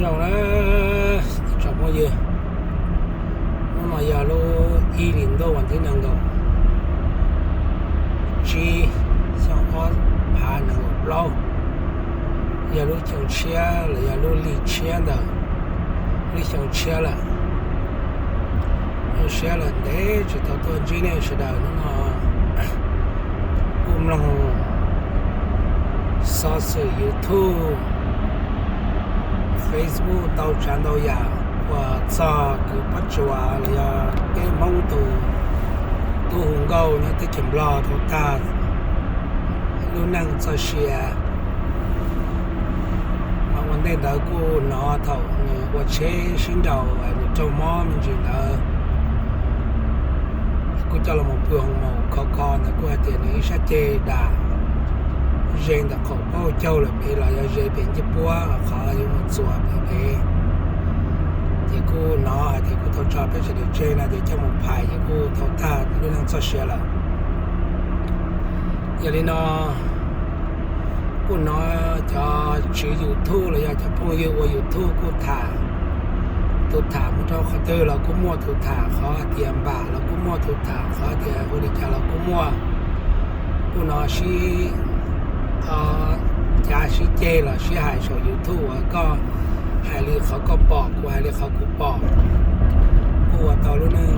Zoo na, tsoom phooj ywg, hnub no yog lub ib hlis ntuj vas thib nees nkaum tsib xyoo ob phav nees nkaum plaub, yog lub xyoo tshiab los yog lub hli tshiab ntawm lub xyoo tshiab lawm. Zoo siab lawm ntev tsis tau tuaj ntsib nej sawv daws. Hnub no kuj mloog xov xwm YouTube, Facebook ntau tsav ntau yam uas txog kwv Pob Tsuas los yog peb Hmoob tus tub hu nkauj nyob teb chaws Nplog tau tag lub neej txoj sia. Mas ua ntej ntawd kuj hnov thaum nws ua tsheb sib nraus nws raug mob me ntsis ntawd, kuj coj los mus pw hoo maum kho kho ntawd kuj hais tias nws ib sab ceg dam ze ntawm qaum paub caug lawm pem los yog ze pem ncej puab qhov yuav mus txuas pem pem. Ces kuj hnov hais tias kuj tau tso peb sawv daws tseg no ces coj mus phais ces kuj tau tag lub neej txoj sia lawm. Yog li no kuj hnov cov tswv YouTube los yog cov phooj ywg ua YouTube kuj tham, tus tham mus rau qhov twg los kuj muaj, tus tham qhov hais tias npam los kuj muaj, tus tham qhov hais tias ua li cas los kuj muaj. Kuj hnov sib cav sib ceg los sib hais saum YouTube uas koj hais li qhov koj pom, kuv hais li qhov kuv pom. Kuj ua tau lub neej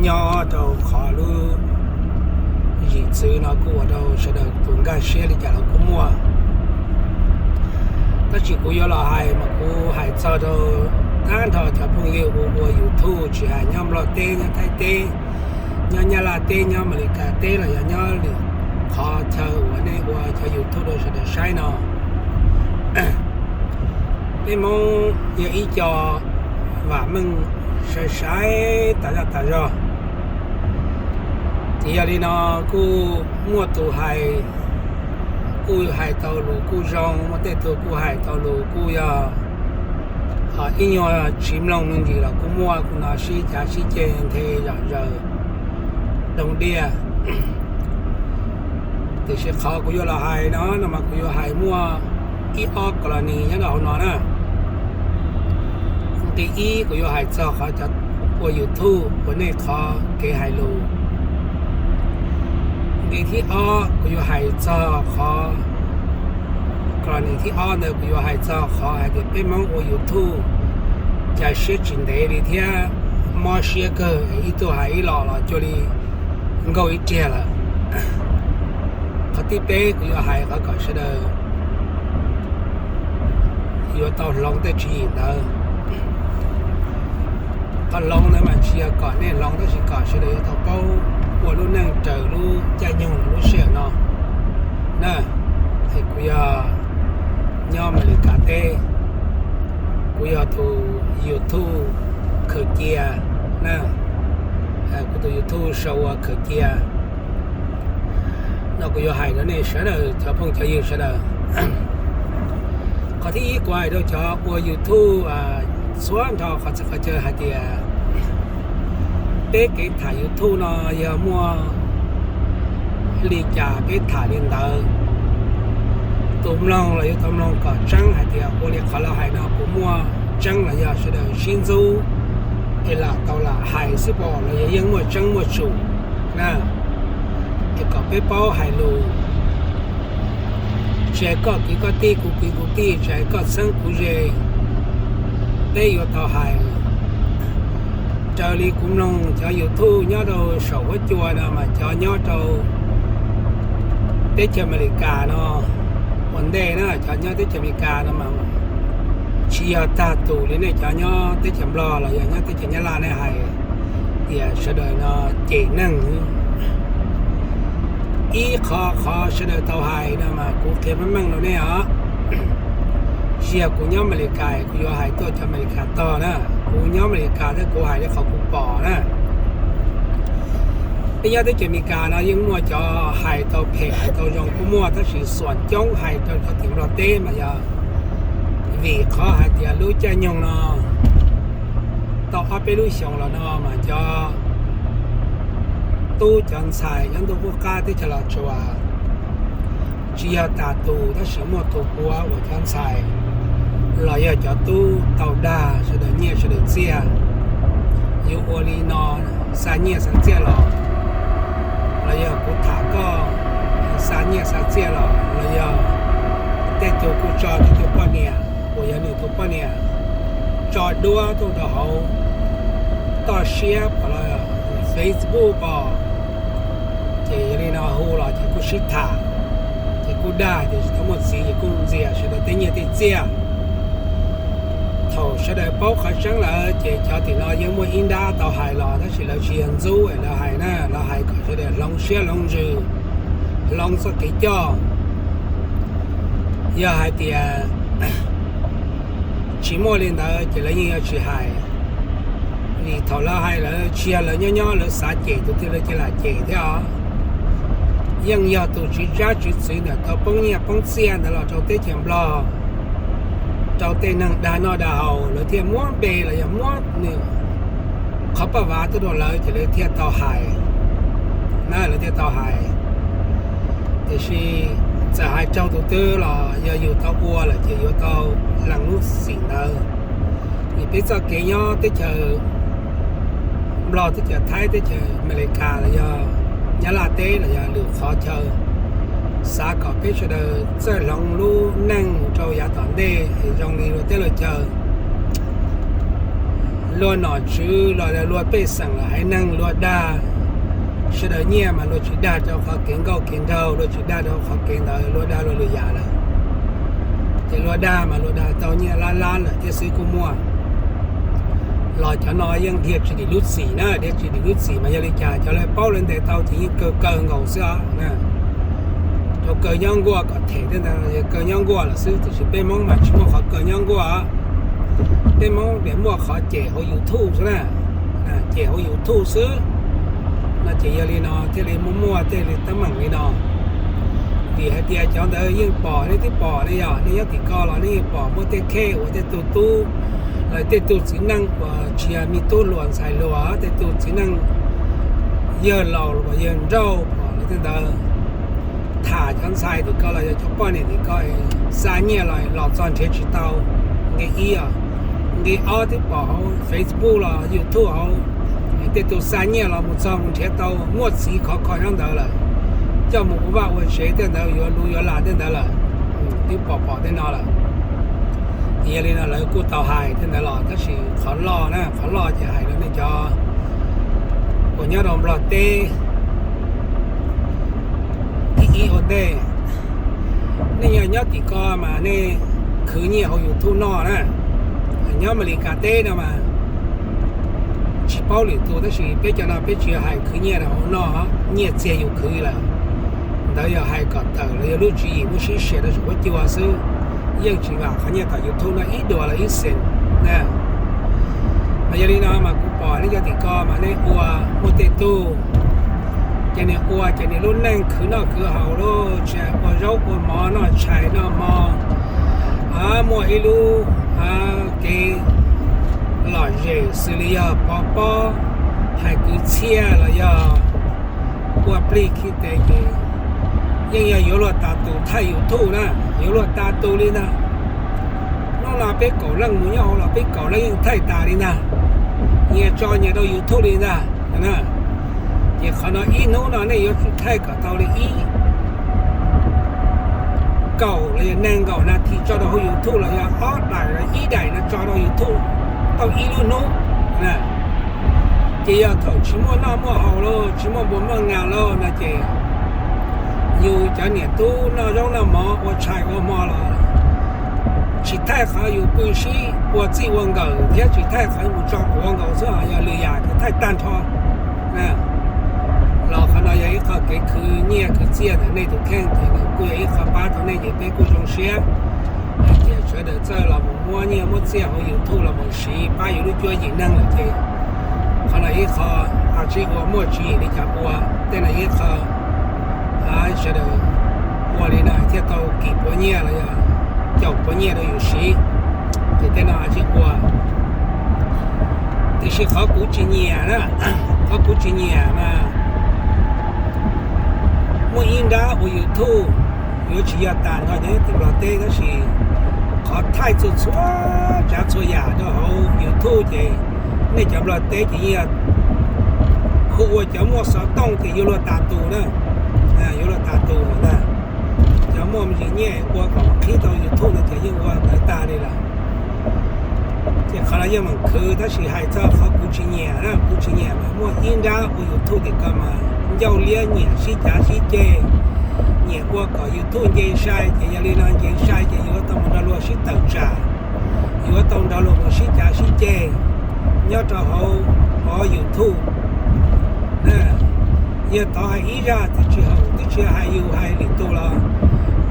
nyob rau qhov lub zim txwv no kuj ua rau sawv daws tus nkag siab li cas los kuj muaj. Tab sis kuv yuav los hais mas kuv hais txog rau tag nrho cov phooj ywg ua ua YouTube, tsis hais nyob Nplog teb, nyob Thaib teb, nyob Nyab Laj teb, nyob Amelikas teb los yog nyob lwm qhov chaw uas nej ua cov YouTube rau sawv daws saib no. Peb Hmoob yog ib co vam meej sai sai tas zaj tas zog. Ces yog li no kuj muaj tus hais, kuj hais tau lus kuj zoo, muaj tej tug kuj hais tau lus kuj yog ib nyuag tsis mloog me ntsis los kuj muaj, kuj hnov sib cav sib ceg nthe zom zaws doog diaj. Tiam sis qhov kuv yuav los hais no no mas kuv yuav hais muaj ib ob kos los nis nyob rau hauv no na. Nqe ib kuv yuav hais txog qhov cov ua YouTube ua nej qhov kev hais lus. Nqe thib ob kuv yuav hais txog qhov, kos los nis thib ob ntawd kuv yuav hais txog qhov hais tias peb Hmoob ua YouTube cas siab tsis ntev li thiab mob siab kawg es ib tug hais ib los los cuag li nkaug ib riag lawm. Qhov thib peb kuv yuav hais qhov kom sawv daws yuav tau hloov tej tswv yim ntawd. Qhov hloov ntawd mas tsis yog kom nej hloov tab sis kom sawv daws yuav tau paub ua lub neej raws lub caij nyoog lub sij hawm no na. Es kuv yog nyob Amelikas teb, kuv yog tus YouTube khaws cia na, kuv tus YouTube sau ua khaws cia no kuv yuav hais rau nej sawv daws cov phooj cov ywg sawv daws. Qhov thib ib kuv hais rau cov ua YouTube txhua nrho qhov txhia qhov chaw hais tias peb kev tham YouTube no yog muaj li cas peb tham li ntawd. Tus mloog los yuav tau mloog kom tseeb hais tias ua li qhov lawv hais no puas muaj tseeb los yog sawv daws sib ntxub es lam tau lam hais xwb pom los yog yeej muaj tseeb muaj tsum na. Es kom peb paub hais lus, tsis hais koj kwv koj tij kuv kwv kuv tij, tsis hais koj txheeb kuv ze, peb yuav tau hais. Raws li kuv mloog cov YouTube nyob rau saum huab cua no mas cov nyob rau teb chaws Amelikas no ua ntej na, cov nyob teb chaws Amelikas no mas tsis yog tag tus li nej cov nyob teb chaws Nplog los yog nyob teb chaws Nyab Laj nej hais tias sawv daws no cem neeg. Ib qho qhov sawv daws tau hais no mas kuv qhia meej meej rau nej os. Tsis yog kuv nyob Amelikas kuv yuav hais tuaj cov Amelikas tog na, kuv nyob Amelikas thiab kuv hais li qhov kuv pom na. Peb nyob teb chaws Amelikas no yeej muaj cov hais tau phem hais tau zoo kuj muaj tab sis xuam coob hais rau cov tim Nplog teb mas yog vim qhov hais tias lub caij nyoog no tau ob peb lub xyoos los no mas cov tub cov ntxhais nyob ntuj qub qab teb chaws Los Tsuas tsis yog tas tus tab sis muaj tus puav uas cov ntxhais los yog cov tub tau dag sawv daws nyiaj sawv daws txiaj, yuav ua li no xa nyiaj xa txiaj los, los yog kuv tham koj xa nyiaj xa txiaj los, los yog tej tug kuj tso nws tus poj niam uas yog nws tus poj niam tso duab tuaj rau hauv toj siab pom los Facebook pom, ces yog li no hu los ces kuj sib tham, ces kuj dag ces tsis tau muaj txiv ces kuj ntxias sawv daws tej nyiaj tej txiaj. Thaum sawv daws paub qhov tseeb lawm ces cov tim no yeej muaj ib nrab tau hais los tab sis lawv tsis yog ntxub lawv hais na, lawv hais kom sawv daws hloov siab hloov ntsws, hloov txoj kev coj. Yog hais tias tsis muaj li ntawd ces lawv yeej yuav tsis hais, vim thaum lawv hais lawv tsis yog lawv nyob nyob lawv xav cem tus twg lawv cia li cem thiab os. Yeej yog tus tswv tsab tswv txwv ntawm tau poob nyiaj poob txiaj ntawd los rau teb chaws Nplog, rau tej neeg dag noj dag haus lawv thiaj muab npe los yog muab nws qhov paj vav tuaj rau lawv ces lawv thiaj tau hais na, lawv thiaj tau hais. Tiam sis txawm hais raug tus twg los yog yus tau ua lawm ces yuav tau lees lub txim ntawd. Vim peb txoj kev nyob teb chaws Nplog, teb chaws Thaib, teb chaws Amelikas los yog Nyab Laj teb los yog lwm qhov chaw, xav kom peb sawv daws txawj hloov lub neej rau yav tom ntej es zoo li luag teb luag chaw, luag nom tswv los luag pej xeem los haiv neeg luag dag sawv daws nyiaj mas luag tsis dag rau qhov kev nkauj kev nraug, luag tsis dag rau qhov kev ntawd, luag dag luag lwm yam lawm. Ces luag dag mas luag dag tau nyiaj lab lab lawm thiab xwb kuj muaj. Los cov no yeej dhia tsis dim lub txim na, dhia tsis dim lub txim mas yog li cas cov lawv paub lawv ntes tau ces yeej kaw kaw nkaus xwb os. Rau kaw nyob nkuaj kom them tej ntawd kaw nyob nkuaj lawm xwb, tiam sis peb Hmoob mas tsis muaj qhov kaw nyob nkuaj. Peb Hmoob tias muaj qhov cem hauv YouTube xwb na, cem hauv YouTube xwb. No ces yog li no thiaj li muaj muaj tej li teeb meem li no. Vim hais tias cov ntawd yeej pom, nej twb pom ne, yog nej nyob tim ko los nej yeej pom muaj tej khej uas tej tug tub los tej tug txiv neej uas tsis yog me tub hluas ntxhais hluas, tej tug txiv neej yawg laus los yawg nrauj pom lawv tej ntawd tham cov ntxhais tim ko los yog cov poj niam tim ko xa nyiaj los los txog nrhiav tsis tau. Nqe ib, nqe ob twb pom hauv Facebook los YouTube hauv, tej tug xa nyiaj los mus txog mus nrhiav tau muaj txiv khov kho nyob ntawd lawm, coj mus ua vaj ua tsev tej ntawd yuav luv yuav la tej ntawd lawm. Twb pom pom tej no lawm. Ces yog li no lawv kuj tau hais tej ntawd los tab sis qhov loj na, qhov loj ces hais rau nej cov uas nyob rau Nplog teb. Thib ib ua ntej, nej yog nyob tim ko mas nej khwv nyiaj hauv YouTube noj na. Nyob Amelikas teb no mas tsis paub lwm tus tab sis peb cov no peb tsis yog hais khwv nyiaj rau hauv noj, nyiaj txiag yus khwv lawm. Ntawd yog hais kom tawm los yog lub tswv yim muab sib sia rau saum huab cua xwb, yeej tsis vam qhov nyiaj tom YouTube no ib duas los ib xees na. Mas yog li no mas kuv pom nej cov tim ko mas nej ua, muaj tej tug ces nws ua ces nws lub neej khwv noj khwv haus lub tshais, ua zaub ua mov noj tshais noj hmo, muaj ib lub kev lom zem xws li yog pov pob, hais kwv txhiaj los yog ua plig khi tes ces yeej yog yuav luag tas tus thaij YouTube na, yuav luag tas tus li ntag. Hnub no peb kaum leej mus nyob hauv los peb kaum leej yeej thaij tas li ntag, nyias tso nyias rau YouTube li ntag. Ces qhov no ib hnub no nej yuav tsum thaij kom tau li ib kaum los yog nees nkaum nas this tso rau hauv YouTube los yog ob daim los ib daim no tso rau YouTube tau ib lub hnub. Ces yog thaum tsis muaj noj muaj haus lauj, tsis muaj npua muaj nas lauj no ces yus cov niam tub noj zaub noj mov ua tshais ua hmo los tsis thaij qhov yus pw sib ua txij ua nkawm thiab tsis thaij qhov mus tso quav nkaus xwb, yog lwm yam ces thaij tag nrho. Los qhov no yog ib qho kev khwv nyiaj khwv txiaj ntawm nej tus kheej ces nws kuj yog ib qho pab tau nej ces peb kuj zoo siab. Ces sawv daws txawj los mus muab nyiaj muab txiaj hauv YouTube los mus siv pab yus lub cuab yim neeg lawm ces qhov no ib qho a tsib ua muaj tswv yim li cas ua, tej no ib qho sawv daws ua li no thiaj tau kim puav nyiaj los yog caum puav nyiaj rau yus siv. Ces tej no a tsib ua. Tiam sis qhov kuv tsis nyiam na, qhov kuv tsis nyiam mas muaj ib nrab ua YouTube yuav tsis yog tas nrho cov nyob tim Nplog teb tab sis qhov Qhov thaij txhua txhua tsav txhua yam rau hauv YouTube ces nej cov Nplog teb ces yeej hu ua cov muaj xov tooj ces yuav luag tas tus na, yuav luag tas tus ntag. Cov muaj me ntsis nyiaj ua kom qhib tau YouTube no ces yeej ua ntawd tag li lawm. Ces qhov no yeej meem khwv tab sis hais txog qhov kuv tsis nyiam na, kuv tsis nyiam mas muaj ib nrab ua YouTube tim ko mas ncauj liab nyiam sib cav sib ceg, nyiam ua kom YouTube nce sai ces yog li no nce sai ces yuav tau mus nrog luag sib tawm tsam, yuav tau nrog luag mus sib cav sib ceg nyob rau hauv hauv YouTube. Yog tod hais ib zaj twb tsis haum twb tsis hais yus hais lwm tus los,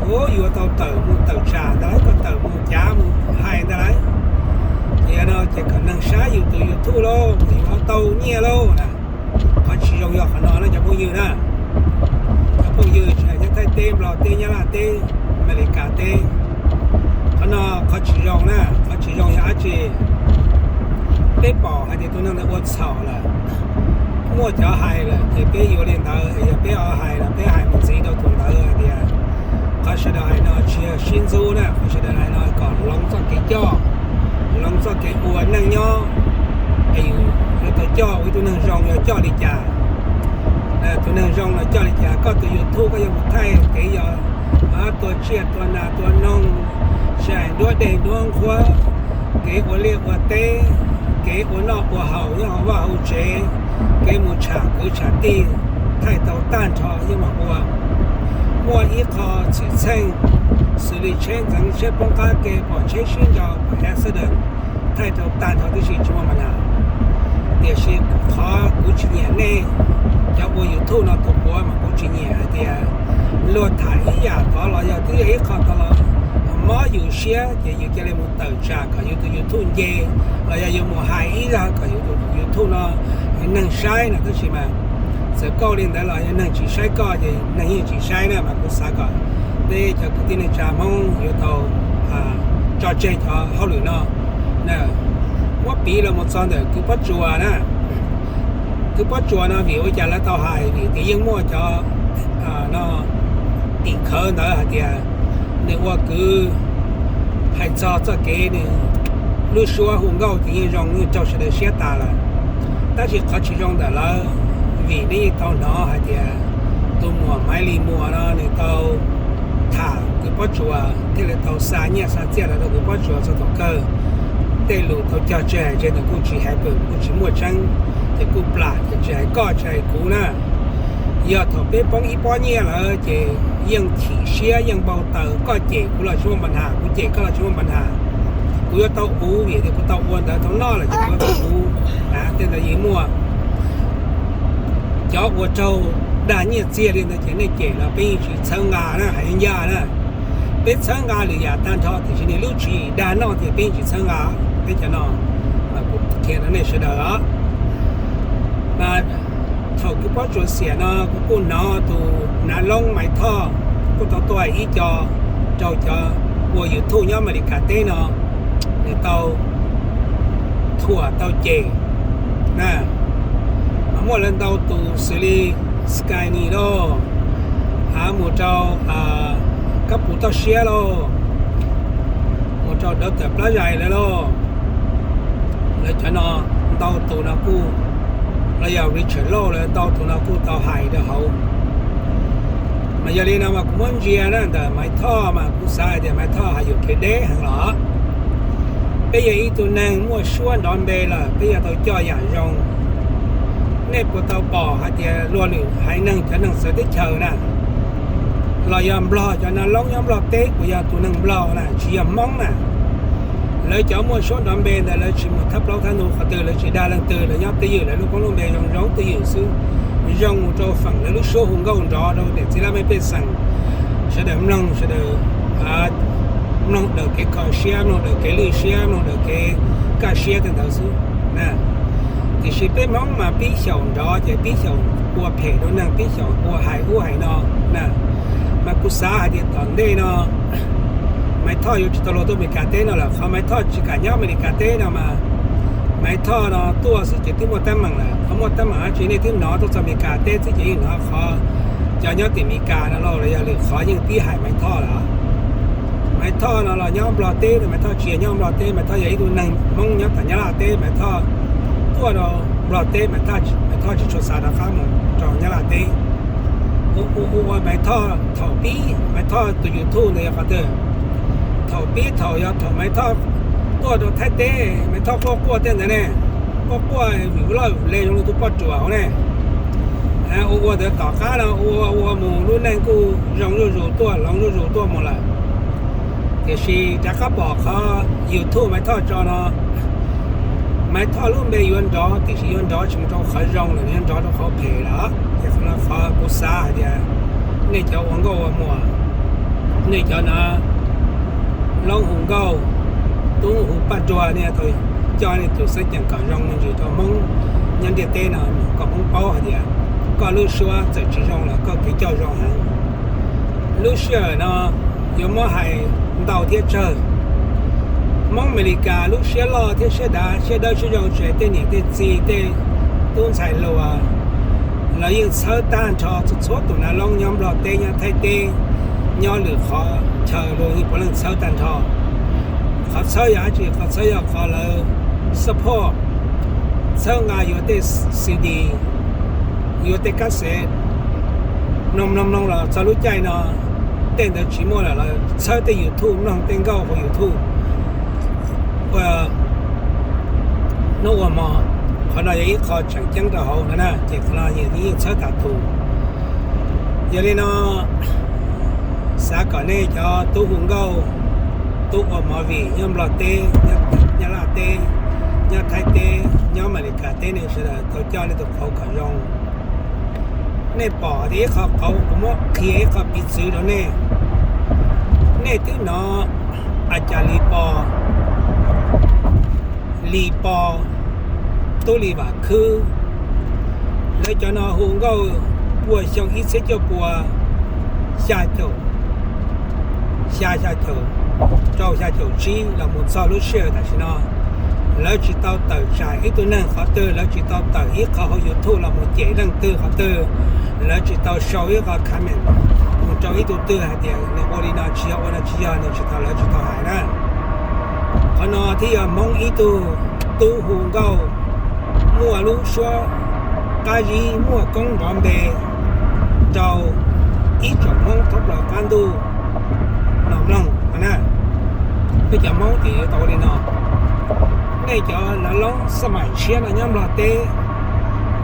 ua yuav tau tawm mus tawm tsam ntag lauj, koj tawm mus cav mus hais ntag lauj. Ces no ces kom neeg saib yus tus YouTube lauj, yus ho tau nyiaj lauj na. Qhov tsis zoo yog qhov no na cov phooj ywg na. Cov phooj ywg tsis hais nyob Thaib teb, Nplog teb, Nyab Laj teb, Amelikas teb, qhov no qhov tsis zoo na. Qhov tsis zoo yog dab tsi? Peb pom hais tias tus neeg ntawd ua txhaum lawm, muaj cov hais lawm ces peb yuav li ntawd, yog peb ho hais los peb hais mus ntxiv rau tus ntawd hais tias qhov sawv daws hais no tsis yog sib ntxub na, qhov sawv daws hais no kom hloov txoj kev coj, hloov txoj kev ua neej nyob, es yuav tau coj ua ib tug neeg zoo yuav coj li cas? Tus neeg zoo los coj li cas? Koj tus YouTube koj yuav mus thaij kev yog tua tsiaj tua nas tua noog, tsis hais nruab dej nruab nqhuab, kev ua liaj ua teb, kev ua noj ua haus nyob hauv vaj hauv tsev, kev mus tsham kwv tsham tij, thaij tau tag nrho yeej mam ua. Muaj ib qho txwm txheej xws li tsheb ntxeev tsheb poob qab ke pom tsheb sib nraus pom accident, thaij rau tag nrho tib si tsis muaj mas na. Tiam sis qhov kuv tsis nyiam nej cov ua YouTube no tus puav mas kuv tsis nyiam hais tias luag tham ib yam tod los yog twb yog ib qho tod los mob yus siab ces yus cia li mus tawm tsam kom yus tus YouTube nce, los yog yus mus hais ib zaj kom yus tus YouTube no neeg saib no tab sis mas txawm koj ua li ntawd los yog neeg tsis saib koj ces neeg yeej tsis saib na. Mas kuv xav kom peb cov kwv tij neej tsa Hmoob yuav tau tso tseg cov hauj lwm no. Muab piv los mus txog ntawm kwv Pob Tsuas na. Kwv Pob Tsuas no vim ua cas lawv tau hais? Vim tias yeej muaj cov tim khawv ntawd hais tias nws ua kwv hais txog txoj kev nws lub suab hu nkauj ces yeej zoo yeej raug sawv daws siab tas lawm. Tab sis qhov tsis zoo ntawm lawv, vim nej yeej tau hnov hais tias tus muam Maiv Lis Muas no nws tau tham kwv Pob Tsuas thiaj li tau xa nyiaj xa txiaj los rau kwv Pob Tsuas txog thaum kawg tej lus tau cog tseg hais tseg ntawd kuj tsis happy, kuj tsis muaj tseeb, ces kuj plam ces tsis hais koj tsis hais kuv na. Yog thaum peb poob ib pob nyiaj lawm ces yeej chim siab yeej npau taws, koj cem kuv los tsis muaj npa nham, kuv cem koj los tsis muaj npa nham. Kuv yuav tau uv vim tias kuv tau ua ntawd tau noj lawm ces kuv yuav tau uv. Tej ntawd yeej muaj. Cov ua raug dag nyiaj txiag li ntawd ces nej cem los peb yeej tsis txhawb nqa na, hais ncaj na. Peb txhawb nqa lwm yam tag nrho tiam sis niaj lub tswv yim dag noj ces peb yeej tsis txhawb nqa. Peb cov no mas kuv qhia rau nej sawv daws os. Mas thaum kwv Pob Tsuas xiam no kuv kuj hnov tus nav loob Maiv Thoj kuj tau tuaj ib co rau cov ua YouTube nyob Amelikas teb no, nws tau thuam tau cem na. Mas muaj lawv ntau tus xws li Skyni lauj, mus rau Kab Pus Toj Siab lauj, mus rau Dawv Tawm Plab Zais lawv lauj. Lawv cov no ntau tus no kuj, los yog Richard Lauj lawv ntau tus no kuj tau hais rau hauv. Mas yog li no mas kuv muab ntsia na ntawm Maiv Thoj mas kuv xav hais tias Maiv Thoj hais yuam kev deb heev los. Peb yog ib tug neeg muaj suab nrov npe lawm peb yuav tau coj yam zoo. Nej puas tau pom hais tias luag lwm haiv neeg cov neeg txawv teb chaws na, los yog Nplog cov nav loob nyob Nplog teb uas yog tus neeg Nplog na tsis yog Hmoob na, lawv cov muaj suab nrov npe ntawd lawv tsis mus thab plaub thab ntug qhov twg, lawv tsis dag leej twg, lawv nyob twj ywm lawv lub koob lub npe zoo zoo twj ywm xwb. Zoo mus rau feem lawv lub suab hu nkauj nrov rau niam txiv laj mej pej xeem sawv daws mloog, sawv daws mloog daws kev kho siab, mloog daws kev lwj siab, mloog daws kev kaj siab tej ntawd xwb na. Tiam sis peb Hmoob mas pib xyaum nrov ces pib xyaum ua phem rau neeg, pib xyaum ua hais ub hais no na. Mas kuv xav hais tias tom ntej no Maiv Thoj yuav tsis tau los tuaj Amelikas teb no lawm. Qhov Maiv Thoj tsis kam nyob Amelikas teb no mas Maiv Thoj no tuaj xwb ces twb muaj teeb meem lawm. Qhov muaj teeb meem dab tsi nej twb hnov tuaj txog Amelikas teb xwb ces yeej hnov qhov cov nyob tim Amelikas no los yog lwm qhov yeej pib hais Maiv Thoj lawm. Maiv Thoj no los nyob Nplog teb, Maiv Thoj tsis yog nyob Nplog teb, Maiv Thoj yog ib tug neeg Hmoob nyob tom Nyab Laj teb. Maiv Thoj tuaj rau Nplog teb, Maiv Thoj tsis tshua xav rov qab mus rau Nyab Laj teb. Ua ua Maiv Thoj thaum pib, Maiv Thoj tus YouTube ntawd yog qhov twg? Thaum pib thaum yog thaum Maiv Thoj tuaj rau Thaib teb, Maiv Thoj quaj quaj tej ntawd ne, quaj quaj vim loj vim le zoo li tus poj ruam hauv ne. Ua ua ntawd tom qab no ua ua mus lub neej kuj zoo zuj zus tuaj, hloov zuj zus tuaj mus lawm. Tiam sis rov qab pom qhov YouTube Maiv Thoj tso no, Maiv Thoj lub npe yuav nrov, tiam sis yuav nrov tsis mus rau qhov zoo lawm, yuav nrov rau qhov phem lawm. Ces qhov no qhov kuv xav hais tias nej cov ua nkauj ua muam, nej cov no, Loob hu nkauj, Tub hu paj nruag, nej tau coj nej tus xeeb ceem kom zoo me ntsis rau Hmoob nyob ntiaj teb no, kom Hmoob paub hais tias koj lub suab txawm tsis zoo los koj kev coj zoo heev. Lub sij hawm no yuav muab hais ntau thiab tsawg. Hmoob Amelikas lub siab loj thiab siab dav siab dawb siab zoo, tsis hais tej niam tej txiv tej tub ntxhais hluas, lawv yeej txhawb tag nrho txhua txhua tus nav loob nyob Nplog teb, nyob Thaib teb, nyob lwm qhov chaw los yeej puav leej txhawb tag nrho. Qhov txhawb yog dab tsi? Qhov txhawb yog qhov lawv support, txhawb nqa yuav tej C D, yuav tej kab xev. Mloog mloog mloog los txog lub caij no tej ntawd tsis muaj lawm, lawv txhawb tej YouTube, mloog tej nkauj hauv YouTube ua hnub ua hmo. Qhov no yog ib qho tseem ceeb rau hauv no na, ces qhov no yeej txhawb tas tus. Yog li no xav kom nej cov tub hu nkauj, tub ua movie nyob Nplog teb, nyob Nyab Laj teb, nyob Thaib teb, nyob Amelikas teb, nej sawv daws tau coj nej tus qauv kom zoo. Nej pom tias ib qho qauv, kuv muab qhia ib qho piv txwv rau nej. Nej twb hnov a cas Lis Pos, Lis Pos, Tub Lis Vam Khwb, lawv cov no hu nkauj puag xyoo ib txhiab cuaj pua xya caum, xya xya caum rau xya caum tsib los mus txog lub sij hawm tam sim no, lawv tsis tau tawm tsam ib tug neeg qhov twg, lawv tsis tau tawm ib qho hauv YouTube los mus cem leej twg qhov twg, lawv tsis tau sau ib qho comment mus rau ib tug twg hais tias nws ua li no tsis yog, ua no tsis yog, nws tsis tau, lawv tsis tau hais na. Qhov no thiaj yog Hmoob ib tug tub hu nkauj muaj lub suab qab zib, muaj koob nrov npe rau ib tsoom Hmoob thoob plaws qab ntuj no mloog no na. Peb cov Hmoob ces yuav tau ua li no. Nej cov nav loob xab maim tshiab no nyob Nplog teb,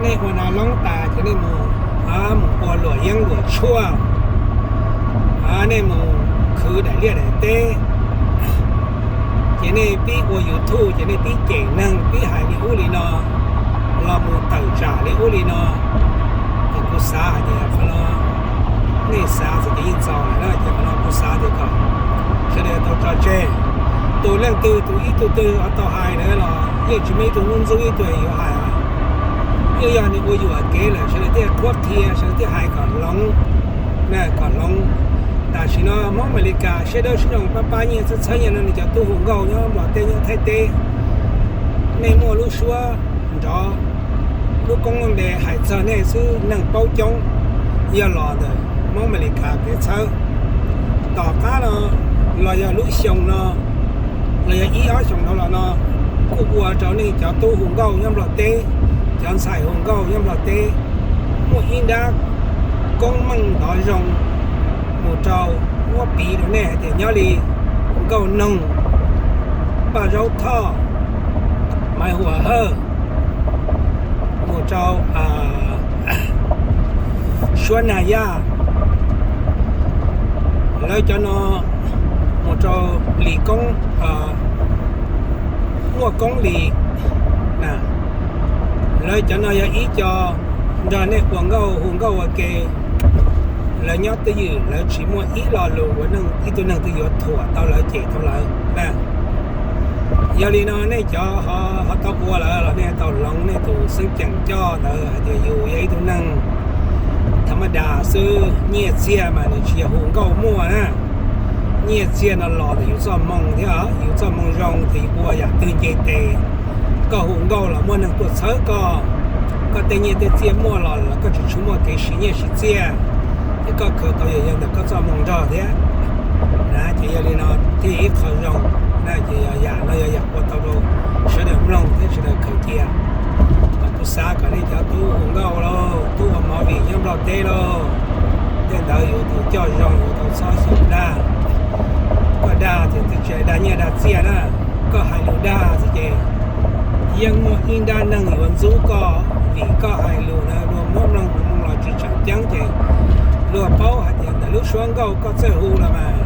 nej ua nav loob tas ces nej mus, mus ua luam yeeb luam tshuaj, nej mus khwv daim liaj daim teb, ces nej pib ua YouTube, ces nej pib cem neeg, pib hais li ub li no, los mus tawm tsam li ub li no. Ces kuv xav hais tias qhov no nej xav xwb ces yeej txaus lawm na, ces qhov no kuv xav tias kom sawv daws tau tso tseg. Tus leej twg, tus ib tug twg ho tau hais lawm los yeej tsis muaj ib tug ntxub ib tug yuav hais. Yeej yog nws ua yuam kev lawm sawv daws thiaj qhuab qhia, sawv daws thiaj hais kom hloov, kom hloov. Tam sim no Hmoob Amelikas siab dawb siab zoo pab pab nyiaj txhawb txhawb nyiaj no, nws cov tub hu nkauj nyob Nplog teb nyob Thaib teb, nej muaj lub suab nrov, lub koob lub npe hais txog nej xwb neeg paub coob, yog los ntawm Hmoob Amelikas kev txhawb. Tom qab no los yog lub xyoo no los yog ib ob xyoos dhau los no kuj ua rau nej cov tub hu nkauj nyob Nplog teb, cov ntxhais hu nkauj nyob Nplog teb muaj ib nrab koob meej ntov zoo mus rau, muab piv rau nej hais tias nyob li Nkauj Noog, Paj Zaub Thoj, Maiv Huam Hawj, mus rau Suab Nag Yaj, lawv cov no mus rau Lis Koob, Muaj Koob Lis, lawv cov no yog ib co nrog nej ua nkauj hu nkauj ua ke. Lawv nyob twj ywm, lawv tsis muaj ib lo lus uas ib tug neeg twg yuav thuam tau lawv, cem tau lawv na. Yog li no nej cov ho tau ua lawm los nej tau hloov nej tus xeeb ceem coj ntawd hais tias yus yog ib tug neeg tha maj das xwb, nyiaj txiag mas nws tsis yog hu nkauj muaj na. Nyiaj txiag no los ntawm yus txoj hmoo thiab, yus txoj hmoo zoo ces yus ua yam twg nce tes. Koj hu nkauj los muaj neeg tuaj txhawb koj, koj tej nyiaj tej txiaj muaj los koj tseem tsis muaj kev siv nyiaj siv txiaj, ces koj khaws tau yog yog ntawm koj txoj hmoo nrog thiab. Na ces yog li no thiaj ib qho zoo, na ces yog yam no yog yam ua tau rau sawv daws mloog thiab sawv daws khaws cia. Mas kuv xav kom nej cov tub ua nkauj lauj, tub ua movie nyob Nplog teb lauj, tej ntawd yuav tau coj zoo, yuav tau txhob xyaum dag. Koj dag ces twb tsis dag nyiaj dag txiaj na, koj hais lus dag xwb ces yeej muaj ib nrab neeg yuav ntxub koj, vim koj hais lus na luag muab mloog mus mus los tsis tseem ceeb ces luag paub hais tias ntawm lub suab nkauj koj txawj hu los mas,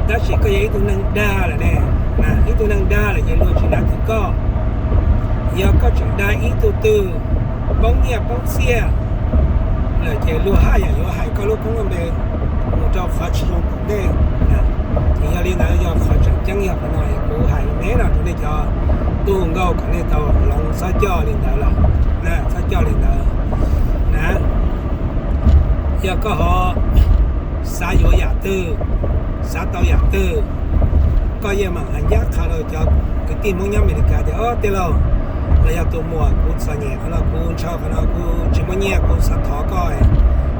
tab sis koj yog ib tug neeg dag lawm ne. Ib tug neeg dag lawm ces luag tsis nav twm koj. Yog koj tseem dag ib tug twg poob nyiaj poob txiaj lawm ces luag haj yam yuav hais koj lub koob lub npe mus rau qhov tsis zoo tom ntej. Ces yog li ntawd yog qhov tseem ceeb yog qhov no kuv hais me no rau nej cov tub hu nkauj kom nej tau hloov txhob coj li ntawd lawm, txhob coj li ntawd na. Yog koj ho xav yuav yam twg, xav tau yam twg, koj yeej mam hais ncaj qha rau cov kwv tij Hmoob nyob Amelikas tias, Ob, tij laug, los yog tus muam, kuv txom nyem qhov no, kuv ntshaw qhov no, kuv tsis muaj nyiaj, kuv xav thov koj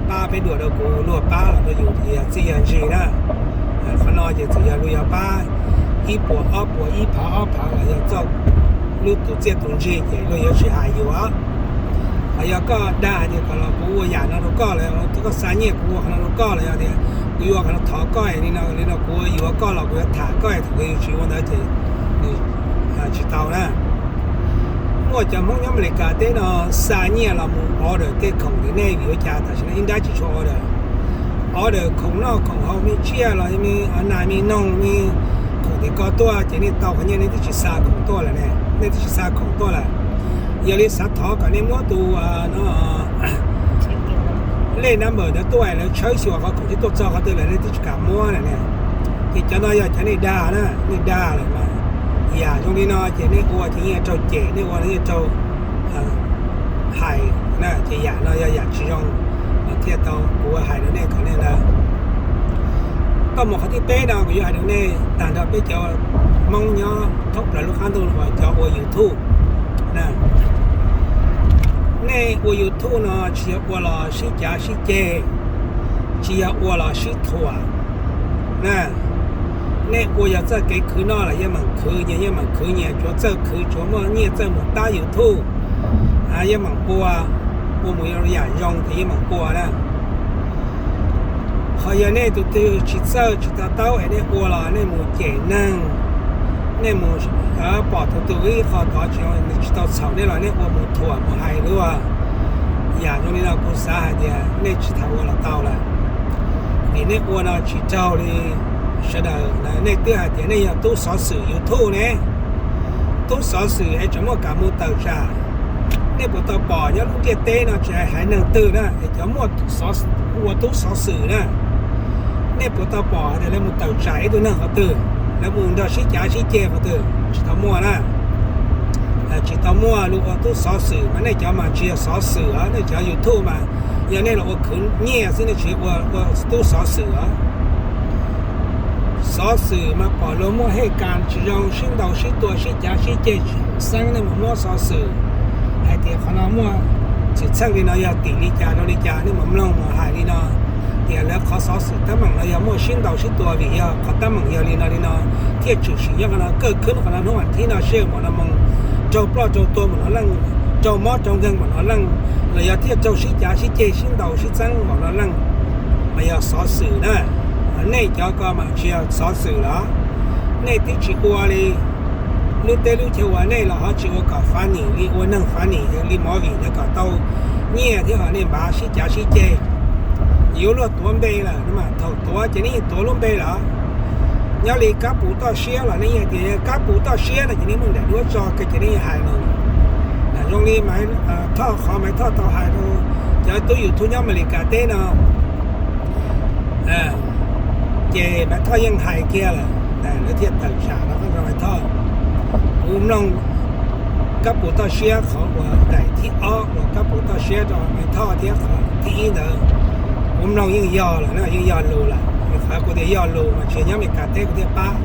pab peb dua rau kuv, luag pab los rau yus yog txiaj yog ntsig na. Qhov no ces txawm yog luag yog pab ib puas ob puas, ib phav ob phav los yog txoj lub tus txiaj tus ntsig ces luag yuav tsis hais yus. Ho yog koj dag hais tias kom los kuv ua yam no rau koj los, koj xa nyiaj kuv ua qhov no rau koj los yog tias kuv yuav qhov no thov koj li no li no, kuv yuav koj los kuv yuav tham koj, thaum kawg yus tsis ua ntawd ces nws tsis tau na. Muaj cov Hmoob nyob Amelikas teb no xa nyiaj los mus order tej khoom tim nej vim ua cas tam sim no ib nrab tsis tshua order. Order khoom noj khoom haus me tsiaj los me nas me noog me khoom tim ko tuaj ces nej tau qhov nyiaj, nej twb tsis xa khoom tuaj lawm ne, nej twb tsis xa khoom tuaj lawm. Yog li xav thov kom nej muab tus lej number ntawd tuaj, lawv tshawb xyuas qhov khoom twb tuaj txog qhov twg lawm nej twb tsis kam muab lawm ne. Ces cov no yog cov nej dag na, nej dag lawm mas yam zoo li no ces nej ua ces yeej raug cem, nej ua no yeej raug hais na, ces yam no yog yam tsis zoo. Thiaj tau kuv hais rau nej kom nej na. Koj mus qhov thib peb no kuv yuav hais rau nej tag nrho peb cov Hmoob nyob thoob plaws lub qab ntuj uas cov ua YouTube na. Nej ua YouTube no tsis yog ua los sib cav sib ceg, tsis yog ua los sib thuam na. Nej ua yog txoj kev khwv noj los yeej meem khwv nyias, yeej meem khwv nyias, tsuav txawj khwv, tsuav muaj nyiaj txawj mus tab YouTube, yeej meem ua, ua mus yam zoo ces yeej meem ua na. Qhov yog nej tus twg tsis txawj tsis to taub es nej ua los nej mus cem neeg, nej mus pom tus twg ib qho tod tsis tau txhaum nej los nej ua mus thuam mus hais luag. Yam zoo li no kuv xav hais tias nej tsis tham ua los tau lawm, vim nej ua no tsis raug li sawv daws. Nej twb hais tias nej yog tub xov xwm YouTube ne, tub xov xwm es tseem muaj kam mus tawm tsam. Nej puas tau pom nyob lub ntiaj teb no tsis hais neeg twg na, es cov muaj ua tub xov xwm na, nej puas tau pom tias lawv mus tawm tsam ib tug neeg qhov twg, lawv mus nrog sib cav sib ceg qhov twg? Tsis tau muaj na. Tsis tau muaj. Luag ua tub xov xwm mas nej cov mas tsis yog xov xwm os, nej cov YouTube mas yog nej los ua khwv nyiaj xwb, nej tsis ua tub xov xwm os. Xov xwm mas pom luag muaj hej kas tsis zoo, sib ntaus sib tua sib cav sib ceg tsis haum xeeb, nej mus muab xov xwm hais tias qhov no muaj xwm txheej li no yog tim li cas rau li cas, nej mus mloog mus hais li no tias lawv qhov xov xwm teeb meem no yog muaj sib ntaus sib tua vim yog qhov teeb meem yog li no li no, thiaj tshwm sim nyob qhov no. Kawj khwb qhov no hnub vas thib no sij hawm npaum no mus raug ploj raug tuag npaum no leej, raug mob raug nkeeg npaum no leej, los yog thiaj raug sib cav sib ceg sib ntaus sib txeeb npaum no leej, mas yog xov xwm na. Nej cov ko mas tsis yog xov xwm los, nej twb tsis ua li lub teb lub chaw uas nej los ho tsis ua kom funny li ua neeg funny li movie ntawd kom tau nyiaj thiab ho nej npaj sib cav sib ceg. Yuav luag tuav npe lawm no mas thaum tuav ces nej yeej tuav lub npe lawm. Nyob li Kab Pus Toj Siab los nej yeej tias Kab Pus Toj Siab no ces nej muaj nram duab tso kiag ces nej yeej hais no. Zoo li Maiv Thoj, qhov Maiv Thoj tau hais rau cov tub YouTube nyob Amelikas teb no, ces Maiv Thoj yeej hais kiag lawm, lawv thiaj tawm tsam rau Maiv Thoj. Kuv mloog Kab Pus Toj Siab qhov uas daim thib ob uas Kab Pus Toj Siab rau Maiv Thoj thiab qhov thib ib ntawd, kuv mloog yeej yog lawm na, yeej yog lus lawm. Qhov kuv tias yog lus mas tsis nyob Amelikas teb kuv thiaj pab.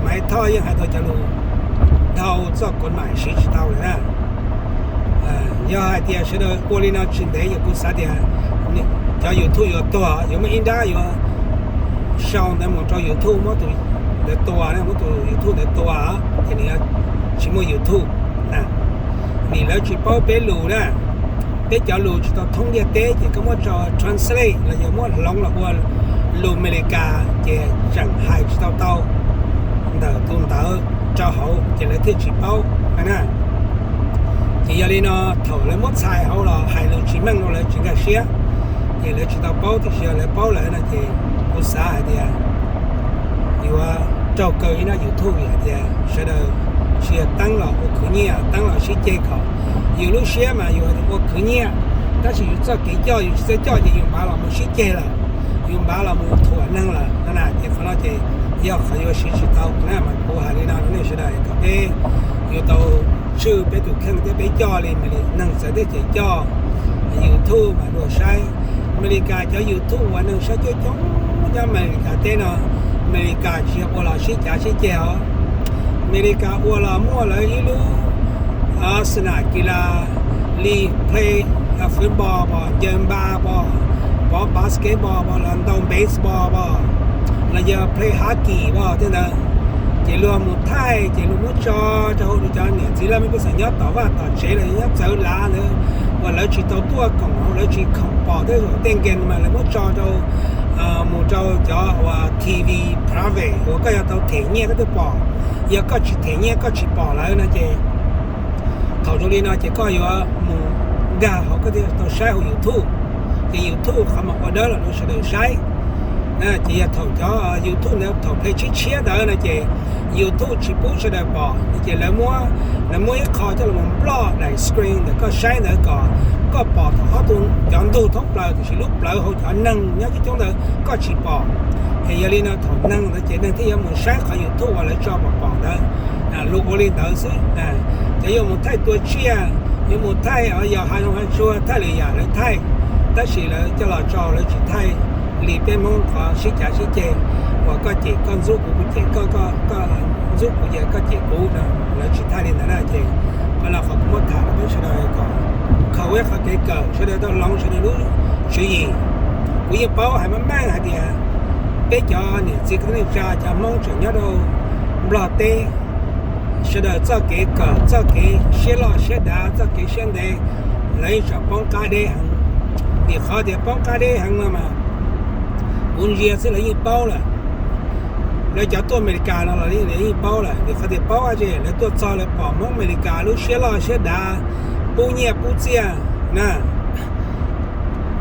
Maiv Thoj yeej hais tau cov lus dhau txoj kod maim siv tsis tau lawm na. Yog hais tias sawv daws ua li no tsis ntev ces kuv xav tias cov YouTube yuav tuag, yuav muaj ib nrab yuav sau ntawd mus rau YouTube, muab tus ntawd tua, muab tus YouTube ntawd tua, ces nws yuav tsis muaj YouTube. Vim lawv tsis paub peb lus na, peb cov lus tsis tau thoob ntiaj teb, ces koj muab tso translate los yog muab hloov los ua lus Amelikas ces tseem hais tsis tau tau ntawm tus ntawd rau hauv, ces lawv thiaj tsis paub na. Ces yog li no, thaum lawv muab txhais hauv los hais lus tsis meej rau lawv tsis nkag siab, ces lawv tsis tau paub. Tiam sis yog lawv paub lawm no ces kuv xav hais tias yuav raug kaw ib nab YouTube, vim hais tias sawv daws tsis yog teeb los ua khwv nyiaj, teeb los sib ceg kom yus lub siab mas yus ua khwv nyiaj, tab sis yus txoj kev coj yus tsis txawj coj ces yus npav los mus sib ceg lawm, yus npav los mus thuam neeg lawm no na. Ces qhov no ces yog qhov yuav siv tsis tau na, mas kuv hais li no rau nej sawv daws kom peb yuav tau tswj peb tus kheej thiab peb coj li Amelikas neeg txawv teb chaws coj. YouTube mas luag saib, Amelikas cov YouTube uas neeg saib coob coob nyob Amelikas teb no, Amelikas tsis yog ua los sib cav sib ceg os. Amelikas ua los muaj lawv ib lub xas nas kis las li play football pom, ncaws npas pom, pov basketball pom, los ntaus baseball pom, los yog play hockey pom tej ntawd. Ces luag mus thaij, ces luag muab tso rau hauv cov niam txiv laj mej pej xeem nyob tom vaj tom tsev los nyob txawv lav ntawd, uas lawv tsis tau tuaj koom, lawv tsis khoom pom tej zaum tej nkees mas lawv muab tso rau, mus rau cov uas T V private uas koj yuav tau them nyiaj koj thiaj pom. Yog koj tsis them nyiaj koj tsis pom lawv no ces thaum zoo li no ces koj yuav mus nkag hauv koj thiaj tau saib hauv YouTube. Ces YouTube qhov mas ua dawb los rau sawv daws saib. Ces yog thaum cov YouTube ntawd thaum play tshiab tshiab ntawd no ces YouTube tsis pub sawv daws pom no ces lawv muab, lawv muab ib qho coj los nploj daim screen ntawm koj saib ntawd kom koj pom thaum ob tug cov ntug thoob plaws, tiam sis lub plawv hauv cov neeg nyob coob coob ntawd koj tsis pom. Es yog li no thaum neeg ntawd ces neeg thiaj yuav mus saib qhov YouTube uas lawv tso pom pom ntawd. Luag ua li ntawd xwb. Cov yuav mus thaij tua tsiaj, yuav mus thaij yos hav zoov hav tsuag, thaij lwm yam lawv thaij, tab sis lawv coj los tso lawv tsis thaij li peb Hmoob qhov sib cav sib ceg uas koj cem koj ntxub kuv, kuv cem koj, koj ntxub kuv ces koj cem kuv no, lawv tsis thaij li ntawd na. Ces qhov no qhov kuv muab tham rau peb sawv daws kom khaws ua ib qhov kev kawm, sawv daws tau hloov sawv daws lub tswv yim. Kuv yeej paub hais meej meej hais tias peb cov niam txiv kwv tij neej tsa cov Hmoob tseem nyob rau Nplog teb, sawv daws txoj kev kawm, txoj kev siab loj siab dav, txoj kev siab ntev, lawv yeej tseem poob qab deb heev. Vim qhov tias poob qab deb heev no mas kuv ntsia xwb lawv yeej paub lawm. Lawv cov tuaj Amelikas no los lawv yeej paub lawm, vim qhov tias paub dab tsi, lawv tuaj txog lawv pom Hmoob Amelikas lub siab loj siab dav, pub nyiaj pub txiaj na.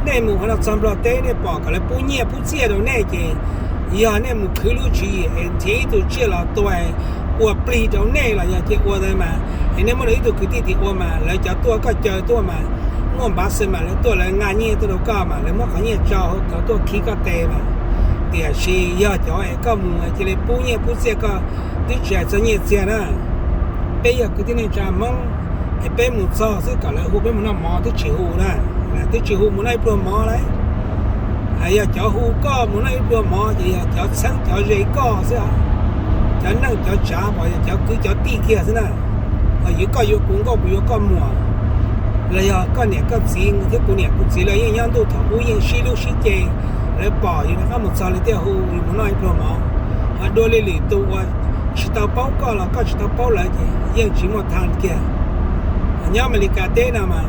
Nej mus qhov no txog Nplog teb nej pom kom lawv pub nyiaj pub txiaj rau nej ces yog nej mus khwv lub tswv yim es nrhiav ib tug tsiaj los tua ua plig rau nej los yog cia ua ntawd mas, es nej muab rau ib tug kwv tij tim ua mas lawv cov tuaj koj caw tuaj mas muaj npav xwb mas lawv tuaj lawv nqa nyiaj tuaj rau koj mas lawv muab qhov nyiaj tso hauv koj tuaj khib koj tes mas. Tiam sis yog cov es koj mus cia li pub nyiaj pub txiaj, koj twb tsis hais txog nyiaj txiag na, peb yog kwv tij neej tsa Hmoob es peb mus txog xwb kom lawv hu peb mus noj mov twb tsis hu na, twb tsis hu mus noj ib pluag mov lauj. Yog cov hu koj mus noj ib pluag mov ces yog cov txheeb cov ze koj xwb, cov neej cov tsav pom yog cov kwv cov tij kiag xwb na. Yog koj yuav kuv nkauj kuv yuav koj muam, los yog koj niam koj txiv thiab kuv niam kuv txiv lawv yeej nyob ntuj thaum ub yeej sib hlub sib ce, lawv pom yus rov qab mus txog lawv thiaj hu yus mus noj ib pluag mov. Ho dua li lwm tus uas tsis tau paub koj los koj tsis tau paub lawv ces yeej tsis muaj tha kiag. Nyob Amelikas teb no mas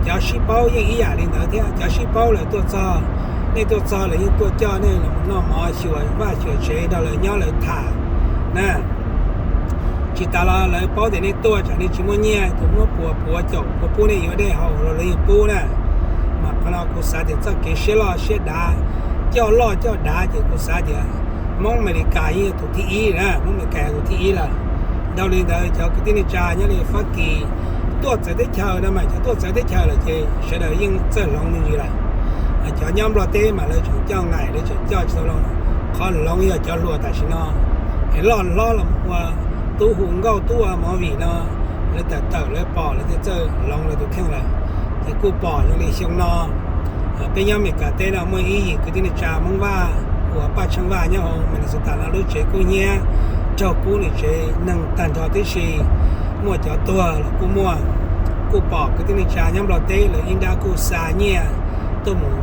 cov sib paub yeej ib yam li ntawd thiab, cov sib paub lawm tuaj txog, nej tuaj txog lawv yeej tuaj coj nej los noj mov xyuas vaj xyuas tsev nrog lawv nyob lawv tham na. Tsis tas los lawv paub tias nej tuaj tsam nej tsis muaj nyiaj, tus muab puas puav caum puas pub nej yuav dej haus los lawv yeej pub na. Mas qhov no kuv xav tias txoj kev siab loj siab dav, coj loj coj dav ces kuv xav tias Hmoob Amelikas yeej yog tus thib ib na, Hmoob Amelikas yog tus thib ib lawm. Dhau li ntawd cov kwv tij neej tsa nyob li Fab Kis tuaj txawv teb chaws no mas cov tuaj txawv teb chaws lawm ces sawv daws yeej txawj hloov me ntsis lawm. Cov nyob Nplog teb mas lawv tseem coj nqaim, lawv tseem coj tsis tau loo. Qhov hloov yog cov hluas tam sim no es loj hlob los ua tub hu nkauj tub ua movie no, lawv tawm tawm lawv pom lawv thiaj txawj hloov lawv tus kheej lawm. Ces kuj pom zoo li xyoo no peb nyob Amelikas teb no muaj ib yim kwv tij neej tsa Hmoob Vaj uas Paj Tsheej Vaj nyob hauv Minnesota no lub tsev kub hnyiab raug kub nws tsev neeg tag nrho tib si, muaj cov tuag los kuj muaj. Kuj pom kwv tij neej tsa nyob Nplog teb lawv ib nrab kuj xa nyiaj tuaj mus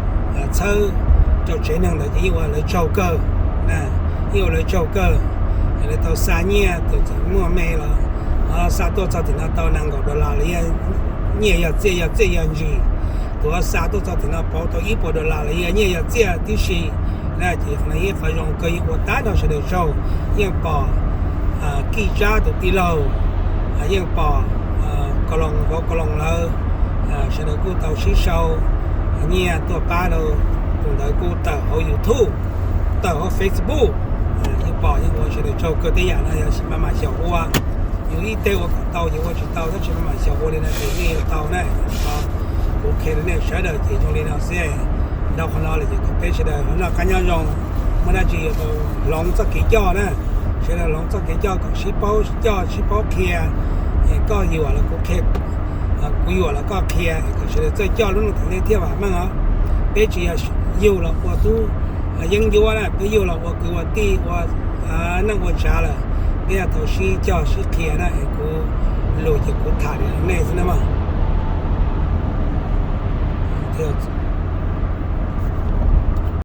txhawb Tsev neeg ntawd ces yeej ua lawv tsaug kawg, yeej ua lawv tsaug kawg. Lawv tau xa nyiaj, tus txawm muaj me los xa tuaj txog tim no tau nees nkaum dollar los yog nyiaj yog txiaj, yog txiaj yog ntsig. Tus xa tuaj txog tim no pauv tau ib puas dollar los yog nyiaj yog txiaj tib si. Ces qhov no yog qhov zoo kawg, yeej ua tag nrho sawv daws tsaug. Yeej pom Kij Tsab tus tij laug, yeej pom Kaloos, vauv Kaloos lawv, sawv daws kuj tau sib sau nyiaj tuaj pab rau tus ntawd kuj tawm hauv YouTube, tawm hauv Facebook. Yeej pom yeej ua sawv daws tsaug kawg. Tej yam no yog maj mam xyaum ua, yus ib teg ua kom tau ces ua tsis tau, tab sis maj mam xyaum ua li no ces yeej yuav tau na. Kuv qhia rau nej sawv daws ces zoo li no xwb. Dhau qhov no lawm ces kom peb sawv daws noj qab nyob zoo, muaj dab tsi yuav tau hloov txoj kev coj na. Sawv daws hloov txoj kev coj kom sib paub coj sib paub qhia. Koj yuam los kuv qhia, kuv yuam los koj qhia, kom sawv daws txawj coj lub neej tom ntej thiaj vam meej os. Peb tsis yog yug los ua tub yeeb ncuab na, peb yug los ua kwv ua tij, ua neej ua tsav lawm, peb yuav tau sib coj sib qhia na. Es kuv lus ces kuv tham li nej xwb na mog. Thiab